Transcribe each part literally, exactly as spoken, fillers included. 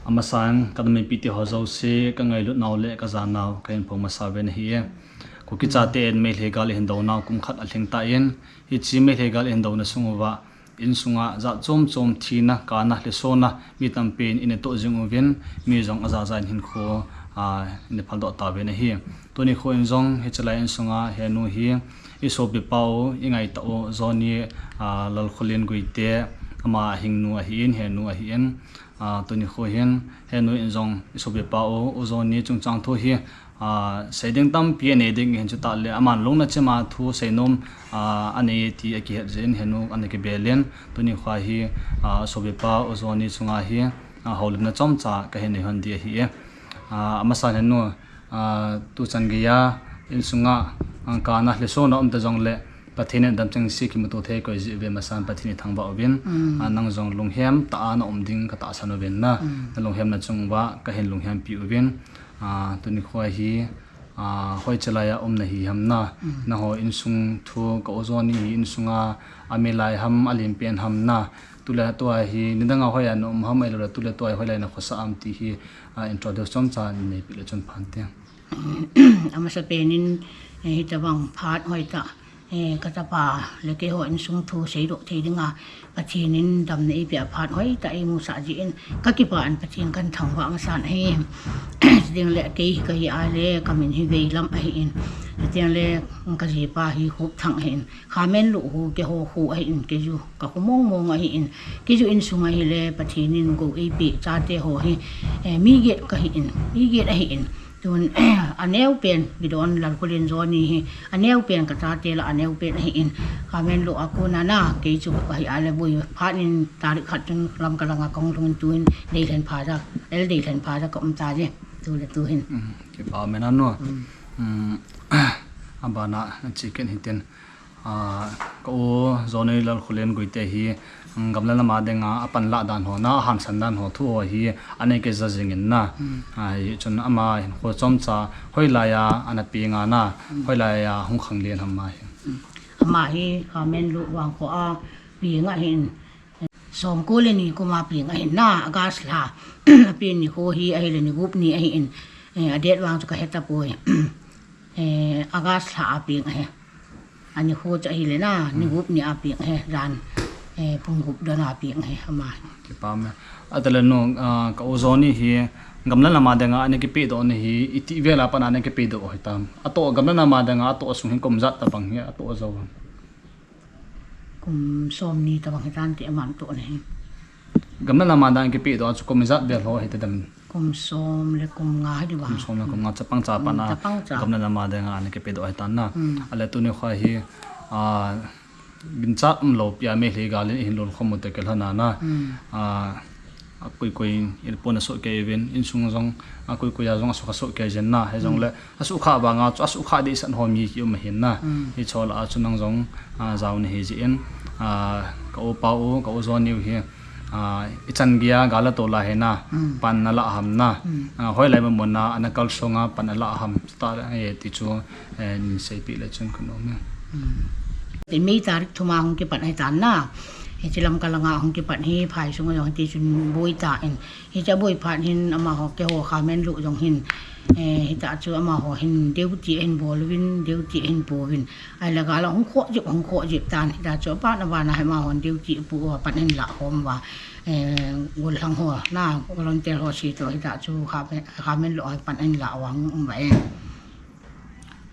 Amasan, ka nam mipite ho jouse, ka ngailut nau le ka ja nau, ka hin phong masa uvin ahi e. Kuki chate in Meitei gal i hin do nau kum khat alhing tan, hiche Meitei gal i hin dona sung uva, insunga jat chom chom thina, kana, lhesona, mi tampin in atoh jing uvin, mi jong aja ja in hinkho, a, in phal doh tauvin ahi. Tuni kho in jong, hiche lai insunga, henu hi, i sopipa u, i ngaitah u, Johnny, a, Lalkholen Guite, ama hingnu ahin, henu ahin, a, tuni kho hin, henu in jong, i sopipa u, u Johnny chungchang thu hi, a, sei ding tampi anei ding hin chutah le, aman lungna chima thu seinom, a, anei ti akihet jeh in, henu ana kibel in, tuni kho hi, a, sopipa u Johnny chunga hi, a, houlimna chomcha ka hin nei hon ding ahi e. A, amasan henu, a, tuchan geiya, insunga, a, kana lhesona um ta jongle, Pathen in damcheng se kimuto thei koi jeh uve, amasan Pathen i thangvah uvin, a, nang jong lunghem tah a na um ding ka tahsan uvin na, na lunghemna chung uva ka hin lunghempi uvin, a, tuni kho hi, a, hoiche laiya um na hi ham na, nangho insung thu ka u Johnny hi insunga a milai ham, a limpen ham na, tule tua hi, nidanga hoiya na um ham ahilou le tule tua hi hoilai na khosa am ti hi, a, introduce chomcha nei peh le chun pha inte. Amasapen in, eh, hitobang phat hoitah, eh, ka chapa le keiho insung thu seidoh thei dinga, Pathen in damna eipeh a phat hoitah eimusah jeh in, ka kipah in Pathen kahin thangvah masan ahi. Chuteng le kei hi ka hi a le, ka min hi Veilam ahin. Chuteng le ka jipa hi Hupthang ahin. Khamenluk ho keiho kho ahin, kei jong ka kho mong mong ahin. Kei jong insung ahile Pathen in gou eipeh chate ho hi, eh, mi get ka hin, mi get ahin. Tun, aneo pen, Gidon Lalkholen Johnny hi, aneo pen ka chate lah aneo pen ahin. Khamenluk a kona na, kei chu ka hi a le boi phat in tarik khat chun Lamka langa kahung lhung in tun, deilhen pha ja, el deilhen pha ja ka um ta je, tu le tu hin. Mm, kipa mena no. Mm. Mm, abana, chi ken hitin. A, ka u Johnny Lalkholen Guite hi, mm, gamla lama dinga, a panlah dan ho na, a hansan dan ho thu ho hi, ana kija jing in na. Mm. A, hichun ama hinkho chomcha, hoilaiya, ana peng a na, hoilaiya, hung khanglen ham ama hi. Mm. Ama hi, Khamenluk vangkho a, peng ahin, somko le ni kuma peng ahin na, August lha, a peng nikho hi, ahile ni gup ni ahin, eh, a date vang chu ka he tapoi. Eh, August lha a peng ahi. Ani kho chu ahile na, ni gup ni a peng ahi, jan, eh, pung gup don a peng ahi, ama. Kipa me. Atale nu, ah, ka u Johnny hi, gamla lama dinga ana kipehdoh na hi, iti vel a pat ana kipehdoh hitam. Atoh gamla lama dinga, atoh sung hin kum ijat tabang hi, atoh jou. Kum somni tabang hitan ti aman toh na hi. Gamla lama dinga kipehdoh a chu kum ijat vel ho hita dem. Kum som le kum nga hi diu va. Kum som le kum nga chapang cha pat na. Mm, chapang cha. Gamla lama dinga ana kipehdoh hitan na. Mm. Ale tuni kho hi, a, ginchat umlou pi a Meitei gal in i hin lon khom u te kei lhana na. Mm. A, a koi koi in pon a soh kei uvin, insung jong, a koi koi a jong a sukha soh kei jeng na. Hijongle, mm, a sukha vanga chu, a sukha dehset ho mi ki um ahin na. Mm. Hiche lah a chu nang jong, a, jao na hi jeh in, a, ka upa u, ka u Johnny u hi, a, i chan geiya gal a toh lai hi na, mm, pan na la ham na. Mm. A, hoilai mun mun a, ana kalsong a pan a la ham. Chutah le, eh, ti chu, eh, nin seipeh le chun ka nom e. Mm. Ti May tarik thum a hung kipan ahitan na. Hiche Lamka langa hung kipan hi, phai sunga jong hiti chun boi tan. Hiche boi phat hin amaho keiho Khamenluk jong hin, eh, hitah chu amaho hin duty ahin bol uvin, duty ahin pu uvin. Ahile gal a hung khoh jep, hung khoh jep tan. Hitah chu aban aban a hi amahon duty apu uva pan ahin lah khom uva. Eh, gollhang ho, na, volunteer ho se toh hitah chu Kha-, Khamenluk a pan ahin lah uva hung um uva e.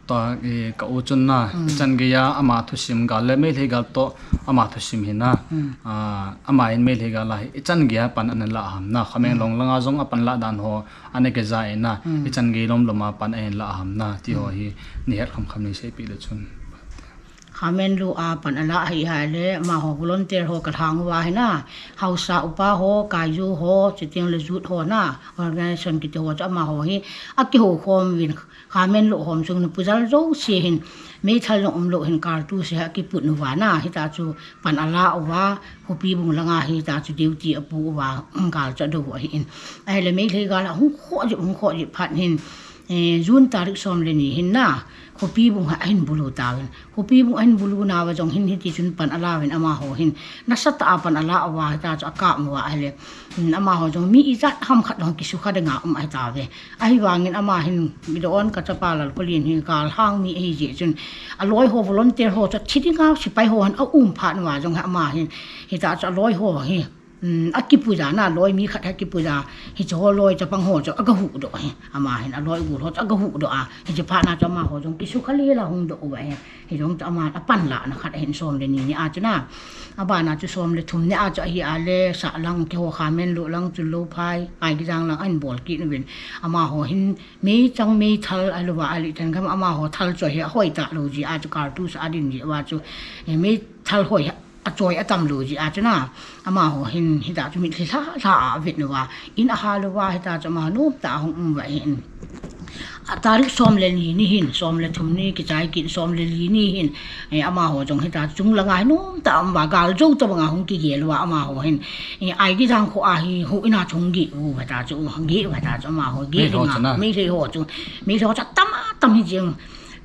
Tua, eh, ka u chun na, mm, i chan geiya ama thusim gal le Meitei gal toh ama thusim hi na. Mm. Ah, ama hin Meitei gal a hi i chan geiya pan ana la ham na. Khamenlong, mm, langa jong a pan lah dan ho ana kija in na. Mm. I chan gei lom lom a pan ahin la ham na. Ti ho, mm, hi ni het kham kham ni seipeh le chun. Khamenluk a pan a la hi ahile, amaho volunteer ho ka lhang uva hi na. Haosa upa ho, kaiju ho, chuteng le youth ho na. Organization kiti ho chu amaho hi. A kihou khom uvin Khamenluk hom sung na pujal jouse hin, meithal na umlou hin kartu se a kiput uva na, hitah chu pan a la uva, Khupibung langa hitah chu duty apu uva, gal chu ado u ahin. Ahile Meitei gal a hung khoh jep, hung khoh jep phat hin, Eh, June tarik som le ni hin na, Khopi bung a hin bulu tauvin. Khopi bung a hin bulu nauva jong hin hiti chun pan ala uvin amaho hin. Nasatah a pan ala uva hita chu akap uva ahile. Hmm, amaho jong mi ijat ham khat jong kisukha dinga um ahi tauve. Ahivangin ama hin Gideon kachapa Lalkholin hin galhang mi ahi jeh chun. Aloi ho volunteer ho chu thi dinga sepai ho hin aum phat uva jong ama hin. Hita chu aloi ho hi. Hmm, akipuija na, loi mi khat hi akipuija, hiche ho loi chapang ho chu agahuhdoh hi. Ama hin aloi gol ho chu agahuhdoh a. Hiche phat na chu amaho jong kisukha lel a hungdoh uva hi. Hijong chu ama apan lahna khat ahin som le ni ni a chu na. Abana chu som le thum ni a chu ahi a le Sahlang keiho Khamenluk lang chu Louphai, Aigijang lang ahin bol kit uvin. Amaho hin meichang meithal ahilouva alih than gam amaho thal chu hi ahoi talou jeh a chu kartu sa adin jeh uva chu. Eh, meithal hoi achoi atam lou jeh a chu na, amaho hin hita chu mitlhi lha lha a avet uva, in ahal uva hita chu amaho nomtah a hung um uva ahin. A tarik som le ni ni hin, som le thum ni kichai kit, som le li ni hin, eh, amaho jong hita chung langa hin nomtah a um uva, gal jou tobanga hung kigel uva amaho hin. Eh, Aigijang kho a hi houin a chu hung geh uva hita chu, hung geh uva hita chu amaho geh dinga, Meitei ho chu, Meitei ho chu atam atam hi jeng.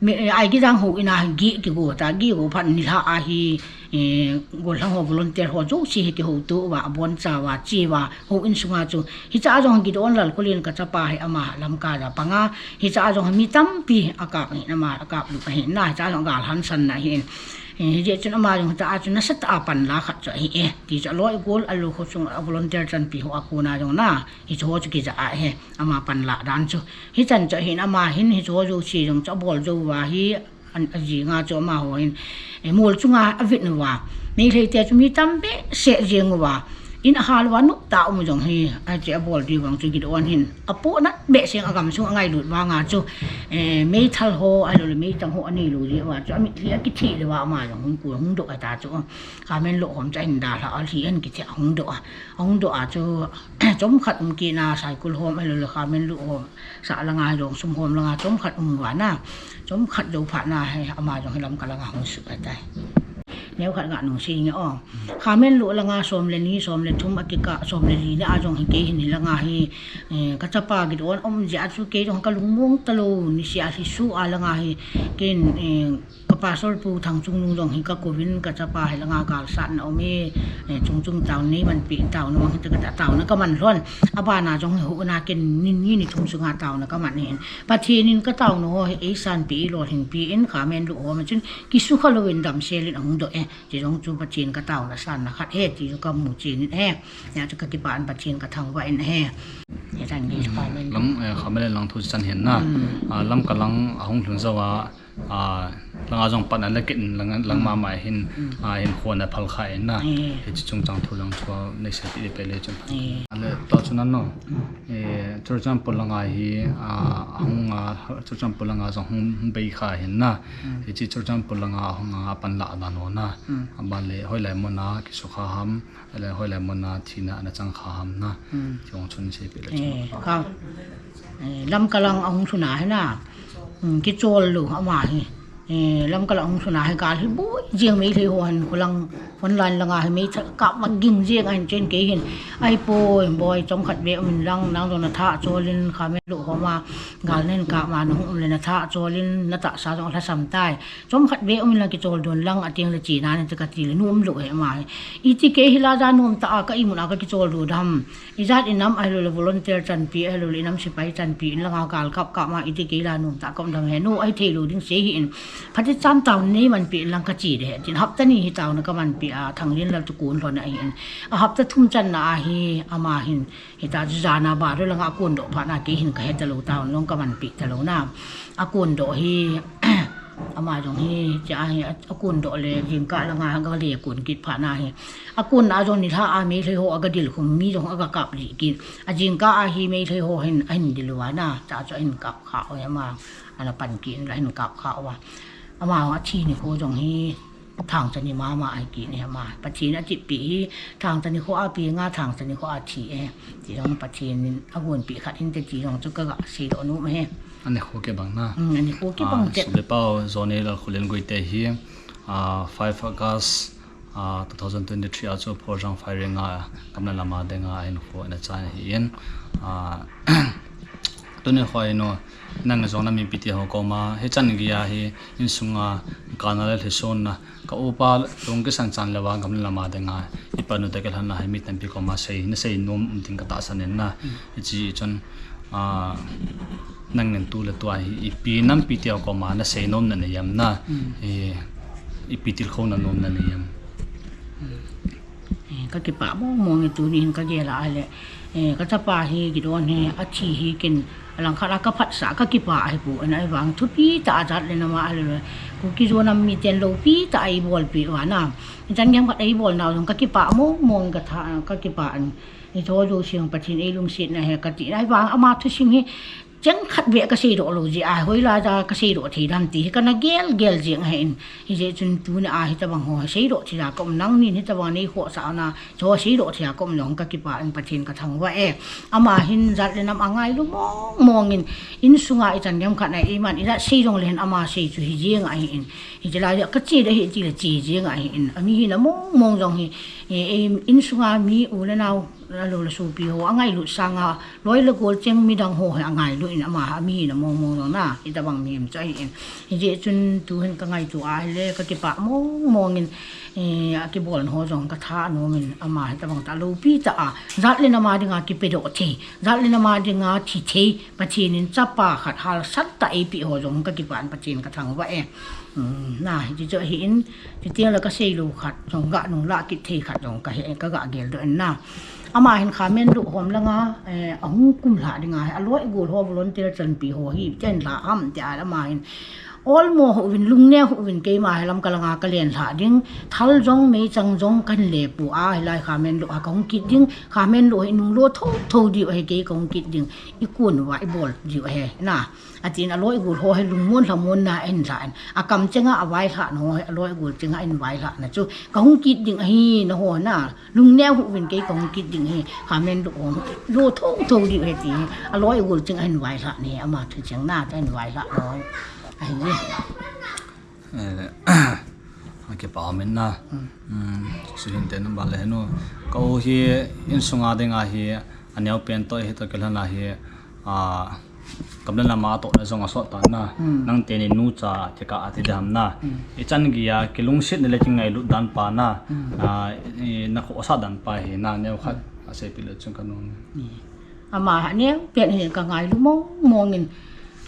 Mi, eh, Aigijang houin a geh kigo ta, geh go phat nilhah a hi, eh, gollhang ho volunteer ho jouse hi kihouto uva, aboncha uva, che uva, houin sunga chu. Hiche a jong Gideon Lalkholin kachapa hi ama Lamka a panga, hiche a jong mi tampi akap ahin ama akap lut ahin na, hiche a jong gal hansan na ahin. Eh, hijeh chun ama jong hiche a chu nasatah a pan la khat chu ahi e. Ti chu aloi gol alou kho sung a volunteer chanpi ho a kona jong na. Hiche ho chu kija ahi, ama pan lah dan chu. Hichan chu ahin ama hin hiche ho jouse jong chu abol jou uva hi, an, ajinga chu amaho hin. Eh, mol chunga avet uva. Meitei te chu mi tam behseh jeng uva. In ahal uva nomtah a um jong hi, ache abol diu vang chu Gideon hin. Apohnat behseh a gamsung angailut vanga chu. Eh, meithal ho, ahilou le meichang ho aneilou jeh uva chu. Amitlhi akitheh lou uva ama jong hung kul hung doh a ta chu. Khamenluk hom chu ahin dalha a, alhi ahin kitheh a hung doh a. Ahung doh a chu, chomkhat um kit na, Saikul hom, ahilou le Khamenluk hom, Sahlang a jong Sumhom langa chomkhat um uva na, chomkhat jou phat na hi, ama jong hi Lamka langa hung suh ahitai. Neokhat ga nung sei nge o. Khamenluk langa som le ni, som le thum akikah, som le li ni a jong hi kei hin hilanga hi, eh, kachapa Gideon um jeh a chu kei jong kalungmong talou, niseh a lhisu a langa hi, kei in, eh, Ka pastor Pu Thangchungnung jong hi kakouvin kachapa hilanga galsatna um e, eh, chungchung taona neimanpi in taona mang hite kati a taona kaman lhon. Abana jong hi houin a ken ni ni ni thum sunga taona kaman ahin. Pathen in kataona ho hi eisanpi eilolhinpi in Khamenluk hom a chun kisukha louvin damsel in ahung doh e. Ti jong chu Pathen kataona sanna khat ahi ti chu kamu chen in ahi. Hijeh chun kakipah in Pathen kathangvah in ahi. Hichan gei chu Khamenluk. Lam, eh, Khamenluk lang thu chan hin na. Ah, Lamka lang ahung lhun jou a, ah, langa jong pan a le kit in lang, lang mama hin, ah, hin khon a phal kha in na. Hiche chungchang thu jong chu neiseipeh le chun. Ale, tua chu nan no. Eh, Churachandpur langa hi, ah, ahung a, Churachandpur langa jong hung, hung bei kha hin na. Hiche Churachandpur langa ahung a pan lah dan ho na. Aban le hoilai muna kisukha ham. Ahile hoilai muna thina ana chang kha ham na. Ti jong chun seipeh le chun. Eh, ka, eh, Lamka lang ahung lhun a hi na. Hmm, kichol lou ama hi. Eh, Lamka lang ahung lhun a hi gal hi boi jeng Meitei ho hin kholang frontline langa hi mei kap ma ging jeng ahin chen kei hin. Ahipoi, boi, chomkhat beh um in lang, nang jong natha cholin Khamenluk hom a gal nahin kap ma nahung um le natha cholin natahsa jong lhasam tai. Chomkhat beh um in lang kichol don lang ateng le chena ni te kati le nom lou e ama hi. Iti kei hi la ja nom ta a ka imun a kakichol do dam. Ijat inam ahilou le volunteer chanpi ahilou le inam sepai chanpi in langa gal kap kap ma iti kei la nom ta a ka um dam he no ahi thei lou ding sei hih in. Phatichan taona neimanpi in lang kache de he. Tin hapta ni hi taona kamanpi a Thanglinlal chu kon lhon ahi in. A hapta thum channa a hi ama hin. Hita chu jana bar langa akondoh phat na kei hin kahe talou taona jong kamanpi talou na. Akondoh hi, ama jong hi, cha hi, akondoh le, jingkah langa gale kon kit phat na hi. Akonna a jong nilhah a Meitei ho agadil khum mi jong agakap lih kit. Ajingkah a hi Meitei ho hin, ahin dil uva na, cha chu ahin kap kha uva ama, ana pan kit in la ahin kap kha uva. Ama athi nikho jong hi, Thangcha ni mama ahi kit in ama. Pathen in atipeh hi, Thangcha nikho a penga, Thangcha nikho a thi e. Ti jong Pathen in agonpeh khat hinte ti jong chu kaga seidoh nom e. Anikho kibang na. Hmm, anikho kibang te. Sum le pao, Johnny Lalkholen Guite hi, ah, five August, ah, two thousand twenty-three a chu Phorjang firing a, gamla lama dinga ahinkho ana chan ahi in, ah, Tuni khoa hi nu, nang jong na mipite ho koma, hichan geiya hi, insunga, kana le lhisonna, ka upa tung kisan chan le vang gam le nam a dinga, ipan u te kilhon na hi mi tampi koma sei, na sei nom um ding ka tahsan in na, hiche chun, a, nang nin tu le tua hi, ipi nampite ho koma, na sei nom na nei em na, i, ipi tilkhou na nom na nei em. Eh, ka kipah mong mong e tuni hin ka gel a le. Eh, ka chapa hi Gideon hi, athi hi ken, alangkhat a ka phatsah, ka kipah ahi poi, ahivang thupi tah a jat le nam a le. Kuki Zo nam miten loupi tah a eibolpeh uva na. Ichan gei khat eibolnau jong ka kipah mong mong ka tha, ka kipah in. Hiche jouse Pathen in eilungset na ahi kati. Ahivang ama thusim hi, cheng khat beh ka seidoh lou jeh a, hoilai a ka seidoh thei dem ti hi kana gel gel jeng ahin. Hijeh chun tuni a hitabang ho seidoh thei a ka um, nangnin hitabang nei khohsah na, chu seidoh thei a ka um jong ka kipah in Pathen ka thangvah e. Ama hin jat le nam a ngailu mong mong in, insunga ichan gei khat na eiman ijat sei jong le hin ama sei chu hi jeng ahin. Hiche lai a ka che ding ahi ti le che jeng ahin. Ami hina mong mong jong hi, e, e, insunga mi u le nao, alou le sopi ho angailut sanga, loi le gol cheng midang ho hi angailut in ama, ami hina mong mong jong na, hitabang mihem chu ahin. Hijeh chun tu hin ka ngaito a le, ka kipah mong mong in, eh, akibolna ho jong ka tha nom in ama hitabang tah loupi tah a, jat le nam a dinga kipedoh thei, jat le nam a dinga thi thei, Pathen in chapa khat halsat tah eipeh ho jong ka kipah in Pathen ka thangvah e. Um, na, hiche chu ahin, chuteng le ka seilou khat jong ga nung lah kit thei khat jong ka he, ka ga geldoh in na. Ama hin Khamenluk hom langa, eh, ahung kum lhah dinga, aloi agol ho volunteer chanpi ho hi, chen lhah ham tia ama hin. Olmo hih uvin, lungneo hih uvin, keima hi Lamka langa ka len lhah ding, thal jong, meichang jong kahin le poi, hilai Khamenluk a ka hung kit ding, Khamenluk hi nung lo tho tho diu ahi, kei ka hung kit ding, ikun uva, ibol diu ahi, na. Atin aloi agol ho hi lungmon lhamon na ahin lhah in. Akam chenga availhah na ho hi aloi agol chenga ahin vailhah na chu. Ka hung kit ding ahi na ho na. Lungneo hih uvin kei ka hung kit ding ahi. Khamenluk ho. Lo tho tho diu ahi ti hi. Aloi agol chenga ahin vailhah na hi. Ama thu cheng na chu ahin vailhah na ho. Ahi. Eh, akipah um in na. Hmm. Hmm, chu hinte nang ban le henu. Ka u hi insunga dinga hi, aneo pen toh hi toh kilhon a hi, a, gam le nam a tohna jong asot tan na. Hmm. Nang teni nu cha kikah a ti dam na. Hmm. Ichan geiya kilungset na le kingailut dan pa na. Hmm. A, i, na khohsah dan pa hi na neo khat. Hmm. Asei peh le chun ka nom. Hmm. Ama hi aneo pen hi ka ngailu mong mong in.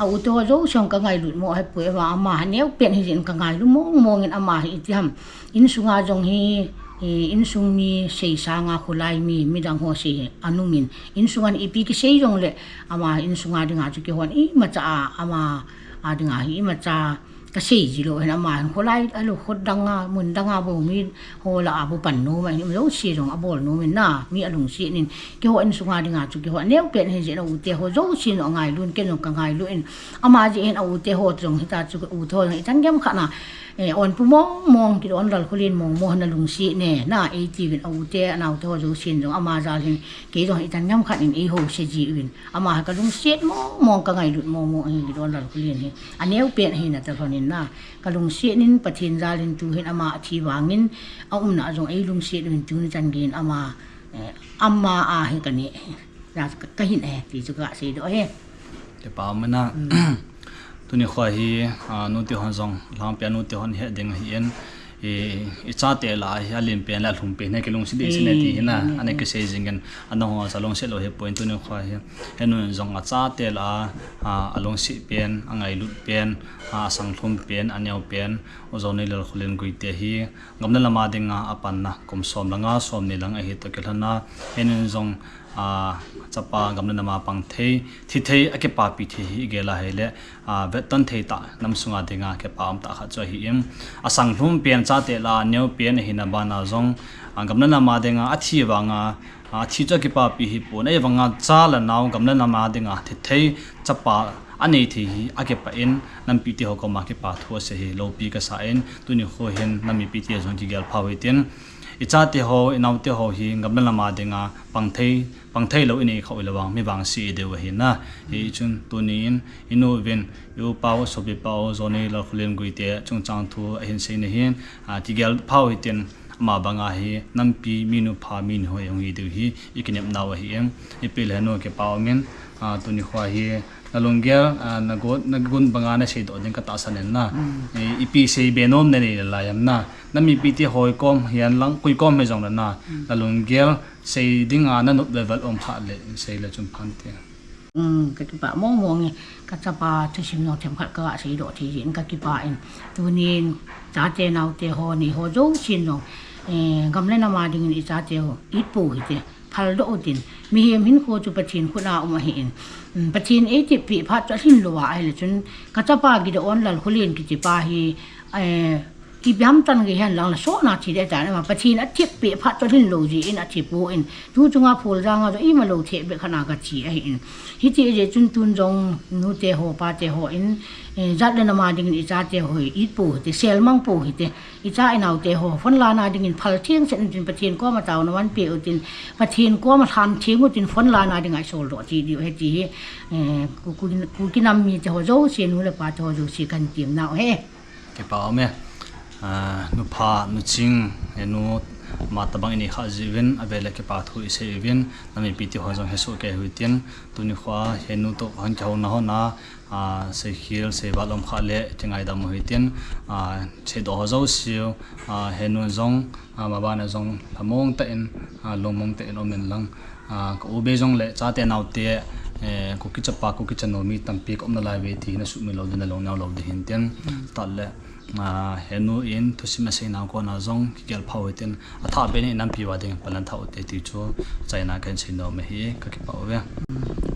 A u te ho jouse ka ngailut mo ahi poi, ama hi aneo pen hi jeh in ka ngailu mong mong in ama hi iti ham. Insunga jong hi, eh, insung mi sei sanga kholai mi, midang ho sei hi anung in. Insunga ipi kisei jong le ama hi insunga dinga chu kihon imacha a, ama a dinga hi imacha ka sei ji lou hin ama hin kholai, alou kho danga, mun danga bou mi ho lah a bou pan nom a, jouse jong abol nom in na, mi alungset in, keiho insunga dinga chu keiho aneo pen hi jeh in a u te ho jouse jong angailu in, ken jong ka ngailu in, ama jeh hin a u te ho jong hita chu u te ho jong ichan gei khat na, eh, Onpu mong mong, Gideon Lalkholen mong mong hin alungset ne, na, eiti uvin a u te, anao te ho jouse jong ama jal hin, kei jong ichan gei khat in eiho se ji uvin. Ama hi ka lungset mong mong, ka ngailut mong mong ahi, Gideon Lalkholen hi. Aneo pen ahi na ta lhon in na. Ka lungset in Pathen jal in tu hin ama athi vangin, aumna jong eilungset uvin tuni chan geiyin ama, eh, ama a hi ka ne. Ja ka, ka hin e, ti chu ka seidoh e. Kipah um in na. Hmm. Tuni khoa hi, a, nu te hon jong, lhangpi a nu te hon het ding ahi in, i, i chate lah a hi, alen pen le alhum pen hi kilungset ding ahi ti hi na, eh, eh, ana kisei jing in, ana ho sa lungset lou hi poi in tuni khoa hi, henu in jong a chate lah a, a, alungset pen, angailut pen, a, asanglhum pen, aneo pen, U Zonei Lalkholen Guite hi, gam le nam a dinga apanna, kum som le nga, som ni lang ahi toh kilhon a, henu in jong, a, chapa gam le nam a pang thei, thi thei, akipapi thei hi igel a hile, a, vetton thei tah, nam sunga dinga kipah um tah khat chu ahi in. Asanglhum pen chate lah a, aneo pen ahina bana jong, a, gam le nam a dinga, athi vanga, a, athi chu akipapi hi pon, ahivanga cha le nao gam le nam a dinga, thi thei, chapa, anei thei hi, akipah in, nampi te ho koma kipa thu asei hi, loupi kasa in, tuni kho hin, nam mipi te jong kigel pha u hitin, i chate ho, i nao te ho hi, gam le nam a dinga, pang thei, pang thei lou inei khah u le vang, mi vangse i diu ahi na. Hichun tuni in, i nu uvin, i upa u, sopi pa u, Zonei Lalkholen Guite, chungchang thu ahin sei na hin, a, kigel pha u hitin, ama banga hi, nampi, minu pha, minu hoi hung hi diu hi, i kinepna u ahi in, ipi le nu kipah um in, a, tuni khoa hi, Na lunggel, ah, na gon, na gon banga na seidoh ding ka tahsan in na. Mm. Eh, ipi sei be nom na nei lai am na. Na mipi te hoi kom hihen lang, koi kom hijongle na. Mm. Na lunggel sei dinga na nop level um kha le, sei le chun phan te. Mm, ka kipah mong mong e, ka chapa thusim jong themkhat ka seidoh thei jin ka kipah in. Tunin, chate naote ho, neiho jousen jong, eh, gam le nam a dingin i chate ho, it pou hite. Phaldoh utin, mihem hinkho chu Pathen khut a um ahin. Um, Pathen eitep peh phat chu alhin lou a ahile chun, ka chapa Gideon Lalkholen kiti pa hi, eh, ipi ham chan gei hen lang la sotna thi ding ahitan ama, Pathen atep peh phat chu alhin lou jeh in athi poi. Tu chunga Pholjang a jong ima lou theh beh khat a kathi ahin. Hiti jeh chun tun jong nute ho, pate ho in, eh, jat le nam a dingin i chate ho hi it pou hite, selmang pou hite. I cha i naote ho, phone lana dingin phal theng set utin, Pathen koma taona man pe utin, Pathen koma lhan theng utin, phone lana dinga i soldoh thei diu ahi ti hi, eh, Ku-, Ku-, Kuki nam mite ho jouse, nu le pate ho jouse kahin temna u ahi. Kipah um e. Ah, nu Pha, nu Ching, eh, nu ma tabang i nei kha jeh uvin, avel le kipathu i sei uvin, na mipi te ho jong hesoh kei u hitin, tuni khoa, he nu toh kahin kihouna hon a, ah, seikhel, seival um kha le, kingaidam u hitin, ah, seidoh ho jouse u, ah, he nu jong, ah, maban a jong, lhamong tah in, ah, lungmong tah in um in lang, ah, ka u bei jong le, chate naote, eh, Kuki chapa, Kuki chanu mi tampi ka um nalai uve ti hi na sumil lou ding, na lungneo lou ding hintin, mm, tah le, ah, he nu in thusim asei nau kona jong, kigel pha u hitin, athah beh in i nampi uva ding, palan tha u hite ti chu, achaina kahin sei nom ahi, ka kipah uve. Mm.